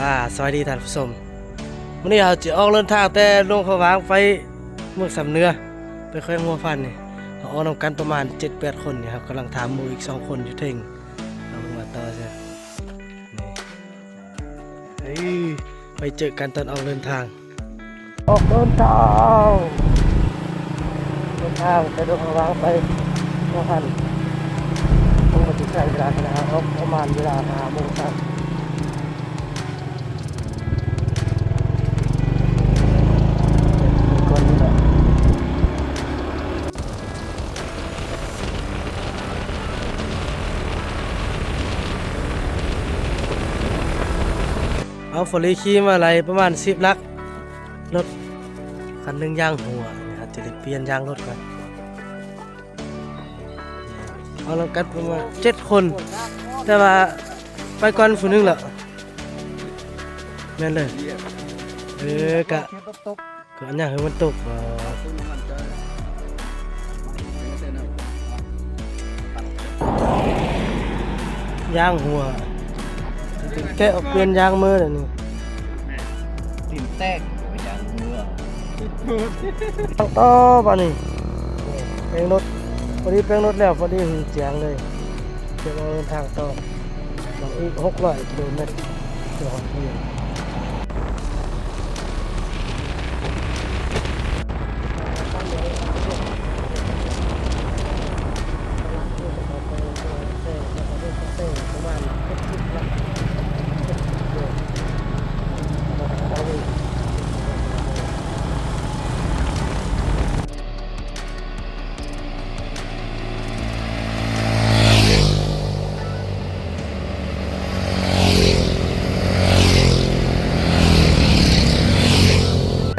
ອ່າ ສະບາຍດີທ່ານຜູ້ຊົມ, ມື້ນີ້ເຮົາຈະອອກເດີນທາງແຕ່ຫຼວງພະບາງໄປເມືອງຊຳເໜືອ ໄປແຂວງຫົວພັນນີ້. ເຮົາອອກນຳກັນປະມານເຈັດແປດຄົນນີ້, ເຮົາກຳລັງຖາມໝູ່ອີກສອງຄົນຢູ່ເທິງ ເຮົາລົງມາຕໍ່ເຊີ. ນີ້ ເອີ ໄປເຈີກັນຕອນອອກເດີນທາງ. ອອກເດີນທາງ, ເດີນທາງແຕ່ຫຼວງພະບາງໄປຫົວພັນ ຄົງຊິໃຊ້ເວລາ ອອກປະມານເວລາຫ້າໂມງເຊົ້າ. ເອົາ ພໍລີຂີ່ມາໄຫຼປະມານສິບຫຼັກ, ລົດຄັນໜຶ່ງຢາງຮົ່ວ, ອາດຈະໄດ້ປ່ຽນຢາງລົດກ່ອນ. ເອົານຳກັນປະມານເຈັດຄົນ, ແຕ່ວ່າໄປກ່ອນຜູ້ໜຶ່ງແລ້ວ. ແມ່ນເລີຍ. ເອີ ກະ ກະອັນຫຍັງໃຫ້ມັນຕົກ. ຢາງຮົ່ວ, ແກະອອກ ປ່ຽນຢາງມືແລ້ວນີ້. ຕີນແຕກ ຢາງຮົ່ວ. ທາງຕໍ່ບາດນີ້ ແປງລົດ, ພໍດີແປງລົດແລ້ວ ພໍດີຫຸ່ງຈຽງເລີຍ. ຈະອອກເດີນທາງຕໍ່ ອີກຫົກຮ້ອຍກິໂລແມັດ ຈະຮອດເຮືອນ.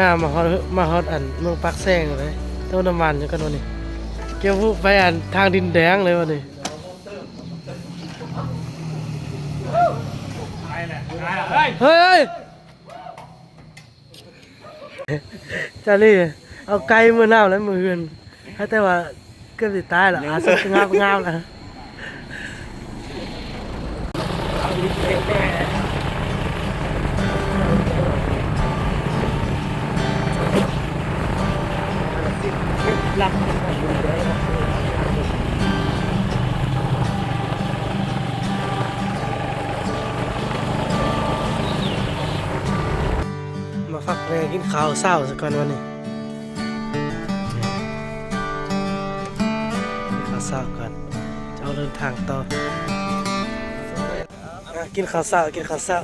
ອ່າ ມາຮອດ ມາຮອດອັນເມືອງປາກແຊງເລີຍ. ເຕີມນ້ຳມັນຢູ່ກັນວັນນີ້, ກ່ຽວວູບໄປອັນທາງດິນແດງເລີຍວັນນີ້. ເຮີ້ຍ ຈາລີ ເອົາໄກ່ເມືອນຳແລ້ວມື້ອື່ນ, ແຕ່ວ່າເກືອບຊິຕາຍແລ້ວ, ອາ ສຸດງາມໆແລ້ວ. ມາພັກແວ່ກິນເຂົ້າເຊົ້າຊະກ່ອນວັນນີ້. ກິນເຂົ້າເຊົ້າກ່ອນ ຈະອອກເດີນທາງຕໍ່. ອ່ະ ກິນເຂົ້າເຊົ້າ ກິນເຂົ້າເຊົ້າ.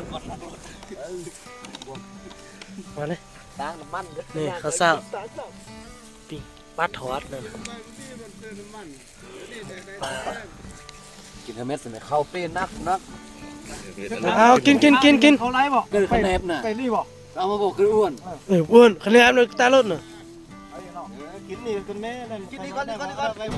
ມາເລີຍ ຕ່າງນ້ຳມັນເດີ ນີ້ເຂົ້າເຊົ້າ ປີ້ງປາທອດນັ້ນ. ກິນເຮັດແມ່ນເຂົ້າເປ້ໜັກໆ. ເອົາ ກິນ ກິນ ກິນ ກິນ. ເຂົ້າໄຫຼບໍ່? ເກີດຂະແໜບນະ ໄປນີ້ບໍ່? ເອົາມາບອກຄືອ້ວນ. ເອີ ອ້ວນ ຂະແໜບນະ ຕາລົດນະ. ເອີ ກິນນີ້ກ່ອນແມ່ ກິນນີ້ກ່ອນ ກິນນີ້ກ່ອນ.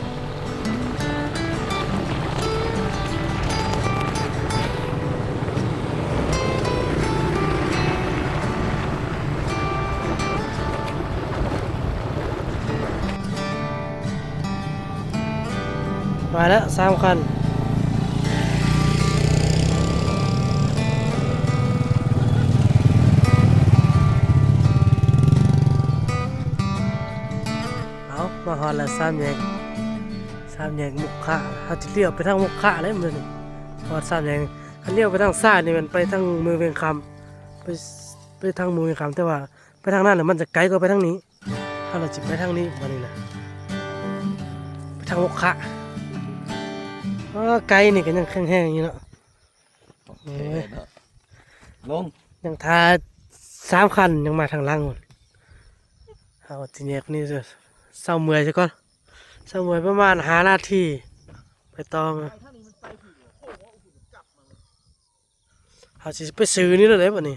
ມາແລ້ວສາມຄັນ. ເອົາ ມາຮອດແລ້ວສາມແຍກ ສາມແຍກມຸກຄະ. ເຮົາຈະລ້ຽວໄປທາງມຸກຄະເລີຍມື້ນີ້ ຮອດສາມແຍກ. ຄັນລ້ຽວໄປທາງຊ້າຍນີ້ແມ່ນໄປທາງເມືອງວຽງຄຳ ໄປ ໄປທາງເມືອງວຽງຄຳ, ແຕ່ວ່າໄປທາງນັ້ນແຫຼະ ມັນຈະໄກກວ່າໄປທາງນີ້. ເຮົາລະຊິໄປທາງນີ້ບາດນີ້ນະ ໄປທາງໂອຄະ. ເອີ ໄກນີ້ກໍຍັງແຂງແຮງຢູ່ເນາະ. ໂອເຄເນາະ ລົງ ຍັງຖ້າສາມຄັນຍັງມາທາງຫຼັງພຸ້ນ. ເຮົາຊິແຍກນີ້ ເຊົາເມື່ອຍຊະກ່ອນ ເຊົາເມື່ອຍປະມານຫ້ານາທີ ໄປຕໍ່. ເຮົາຊິໄປຊື້ນີ້ແລ້ວເດ້ບັດນີ້.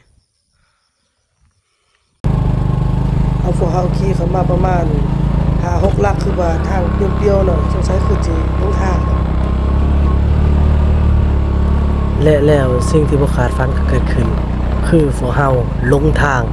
ເອົາ ພວກເຮົາຂີ່ເຂົ້າມາປະມານຫ້າຫົກຫຼັກ ຄືວ່າທາງປ່ຽວໆເນາະ, ສົງໄສຄືຊິຫຼົງທາງ. ແລະແລ້ວສິ່ງທີ່ບໍ່ຄາດຝັນກໍເກີດຂຶ້ນ ຄືພວກເຮົາຫຼົງທາງ.